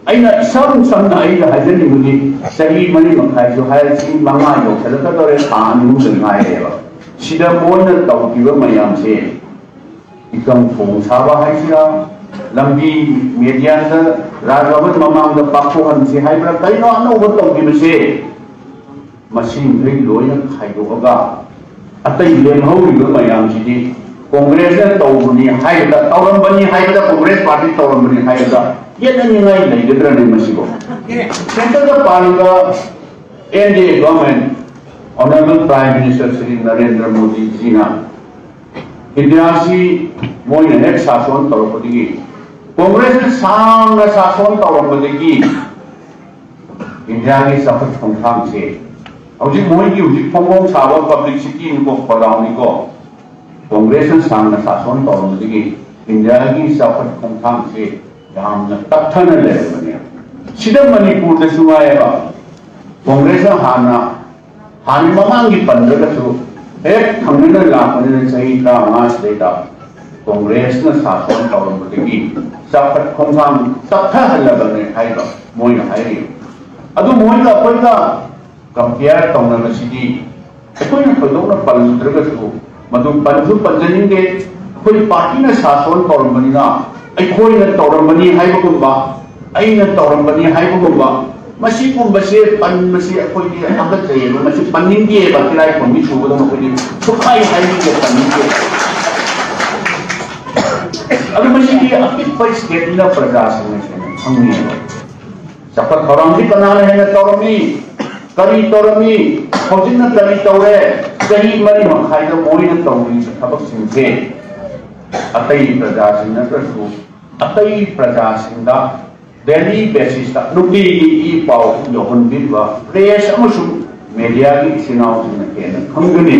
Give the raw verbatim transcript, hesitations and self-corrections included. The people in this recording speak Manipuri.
ꯑꯩꯅ ꯏꯁꯝ ꯁꯝꯅ ꯑꯩꯅ ꯍꯥꯏꯖꯅꯤꯡꯕꯗꯤ, ꯆꯍꯤ ꯃꯔꯤ ꯃꯈꯥꯏꯁꯨ ꯍꯥꯏꯔꯦ, ꯆꯍꯤ ꯃꯉꯥ ꯌꯧꯁꯜꯂꯛꯀꯗꯧꯔꯦ, ꯊꯥ ꯑꯅꯤ ꯑꯍꯨꯝꯗ ꯉꯥꯏꯔꯦꯕ꯫ ꯁꯤꯗ ꯃꯣꯏꯅ ꯇꯧꯈꯤꯕ ꯃꯌꯥꯝꯁꯦ, ꯏꯀꯪ ꯊꯣꯡ ꯁꯥꯕ ꯍꯥꯏꯁꯤꯔꯥ, ꯂꯝꯕꯤ ꯃꯦꯗꯤꯌꯥꯗ ꯔꯥꯖ ꯚꯕꯟ ꯃꯃꯥꯡꯗ ꯄꯥꯛꯊꯣꯛꯍꯟꯁꯤ ꯍꯥꯏꯕ꯭ꯔꯥ, ꯀꯔꯤꯅꯣ ꯑꯅꯧꯕ ꯇꯧꯈꯤꯕꯁꯦ, ꯃꯁꯤꯡꯈꯩ ꯂꯣꯏꯅ ꯈꯥꯏꯗꯣꯛꯑꯒ ꯑꯇꯩ ꯂꯦꯝꯍꯧꯔꯤꯕ ꯃꯌꯥꯝꯁꯤꯗꯤ ꯀꯣꯡꯒ꯭ꯔꯦꯁꯅ ꯇꯧꯕꯅꯤ ꯍꯥꯏꯕꯗ, ꯇꯧꯔꯝꯕꯅꯤ ꯍꯥꯏꯕꯗ, ꯀꯣꯡꯒ꯭ꯔꯦꯁ ꯄꯥꯔꯇꯤ ꯇꯧꯔꯝꯕꯅꯤ ꯍꯥꯏꯕꯗ ꯌꯦꯠꯅꯅꯤꯡꯉꯥꯏ ꯂꯩꯒꯗ꯭ꯔꯅꯦ ꯃꯁꯤꯕꯨ? ꯁꯦꯟꯇꯔꯗ ꯄꯥꯜꯂꯤꯕ N D A government, honourable prime minister Shri Narendra ꯃꯣꯗꯤꯖꯤꯅ ꯏꯟꯗꯤꯌꯥꯁꯤ ꯃꯣꯏꯅ ꯍꯦꯛ ꯁꯥꯁꯣꯟ ꯇꯧꯔꯛꯄꯗꯒꯤ, ꯀꯣꯡꯒ꯭ꯔꯦꯁꯅ ꯁꯥꯡꯅ ꯁꯥꯁꯣꯟ ꯇꯧꯔꯝꯕꯗꯒꯤ ꯏꯟꯗꯤꯌꯥꯒꯤ ꯆꯥꯎꯈꯠ ꯈꯣꯡꯊꯥꯡꯁꯦ, ꯍꯧꯖꯤꯛ ꯃꯣꯏꯒꯤ ꯍꯧꯖꯤꯛ ꯐꯣꯡ ꯐꯣꯡ ꯁꯥꯕ ꯄꯕ꯭ꯂꯤꯁꯤꯇꯤꯅꯤꯀꯣ, ꯄꯗꯥꯎꯅꯤꯀꯣ, ꯀꯣꯡꯒ꯭ꯔꯦꯁꯅ ꯁꯥꯡꯅ ꯁꯥꯁꯣꯟ ꯇꯧꯔꯝꯕꯗꯒꯤ ꯏꯟꯗꯤꯌꯥꯒꯤ ꯆꯥꯎꯈꯠ ꯈꯣꯡꯊꯥꯡꯁꯦ ꯌꯥꯝꯅ ꯇꯞꯊꯅ ꯂꯩꯔꯕꯅꯦ꯫ ꯁꯤꯗ ꯃꯅꯤꯄꯨꯔꯗꯁꯨ ꯉꯥꯏꯌꯦꯕ, ꯀꯣꯡꯒ꯭ꯔꯦꯁꯅ ꯍꯥꯟꯅ, ꯍꯥꯟꯅ ꯃꯃꯥꯡꯒꯤ ꯄꯟꯗ꯭ꯔꯒꯁꯨ, ꯍꯦꯛ ꯊꯪꯅꯅ ꯂꯥꯛꯄꯅꯤꯅ ꯆꯍꯤ ꯇꯔꯥꯃꯉꯥ ꯁꯤꯗꯩꯗ ꯀꯣꯡꯒ꯭ꯔꯦꯁꯅ ꯁꯥꯁꯣꯟ ꯇꯧꯔꯝꯕꯗꯒꯤ ꯆꯥꯎꯈꯠ ꯈꯣꯡꯊꯥꯡ ꯇꯞꯊꯍꯜꯂꯕꯅꯦ ꯍꯥꯏꯕ ꯃꯣꯏꯅ ꯍꯥꯏꯔꯤ꯫ ꯑꯗꯨ ꯃꯣꯏꯒ ꯑꯩꯈꯣꯏꯒ ꯀꯝꯄꯤꯌꯔ ꯇꯧꯅꯕꯁꯤꯗꯤ ꯑꯩꯈꯣꯏꯅ ꯊꯣꯏꯗꯣꯛꯅ ꯄꯜꯂꯨꯗ꯭ꯔꯒꯁꯨ, ꯃꯗꯨ ꯄꯟꯁꯨ ꯄꯟꯖꯅꯤꯡꯗꯦ꯫ ꯑꯩꯈꯣꯏ ꯄꯥꯔꯇꯤꯅ ꯁꯥꯁꯣꯟ ꯇꯧꯔꯝꯕꯅꯤꯅ ꯑꯩꯈꯣꯏꯅ ꯇꯧꯔꯝꯕꯅꯤ ꯍꯥꯏꯕꯒꯨꯝꯕ, ꯑꯩꯅ ꯇꯧꯔꯝꯕꯅꯤ ꯍꯥꯏꯕꯒꯨꯝꯕ, ꯃꯁꯤꯒꯨꯝꯕꯁꯦ ꯄꯟꯕꯁꯤ ꯑꯩꯈꯣꯏꯗꯤ ꯍꯥꯀꯠꯆꯩꯑꯕ, ꯃꯁꯤ ꯄꯟꯅꯤꯡꯗꯦꯕ꯫ ꯇꯤꯂꯥꯏꯈꯣꯝꯕꯤ ꯁꯨꯕꯗꯧꯅ ꯑꯩꯈꯣꯏꯗꯤ ꯁꯨꯛꯍꯥꯏ ꯍꯥꯏꯅꯤꯡꯗꯦ, ꯄꯟꯅꯤꯡꯗꯦ꯫ ꯑꯗꯨ ꯃꯁꯤꯗꯤ ꯑꯄꯤꯛꯄ ꯁ꯭ꯇꯦꯠꯅꯤꯅ ꯄ꯭ꯔꯖꯥꯁꯤꯡꯅ ꯍꯦꯟꯅ ꯈꯪꯉꯦꯕ꯫ ꯆꯥꯎꯈꯠ ꯊꯧꯔꯥꯡꯗꯤ ꯀꯅꯥꯅ ꯍꯦꯟꯅ ꯇꯧꯔꯝꯃꯤ, ꯀꯔꯤ ꯇꯧꯔꯝꯃꯤ, ꯍꯧꯖꯤꯛꯅ ꯀꯔꯤ ꯇꯧꯔꯦ, ꯆꯍꯤ ꯃꯔꯤ ꯃꯈꯥꯏꯗ ꯃꯣꯏꯅ ꯇꯧꯔꯤꯕ ꯊꯕꯛꯁꯤꯡꯁꯦ ꯑꯇꯩ ꯄ꯭ꯔꯖꯥꯁꯤꯡ ꯅꯠꯇ꯭ꯔꯁꯨ, ꯑꯇꯩ ꯄ꯭ꯔꯖꯥꯁꯤꯡꯗ ꯗꯦꯂꯤ ꯕꯦꯁꯤꯁꯇ ꯅꯨꯡꯇꯤꯒꯤ ꯏ ꯄꯥꯎ ꯌꯧꯍꯟꯕꯤꯕ ꯄ꯭ꯔꯦꯁ ꯑꯃꯁꯨꯡ ꯃꯦꯗꯤꯌꯥꯒꯤ ꯏꯆꯤꯟ ꯏꯅꯥꯎꯁꯤꯡꯅ ꯍꯦꯟꯅ ꯈꯪꯒꯅꯤ꯫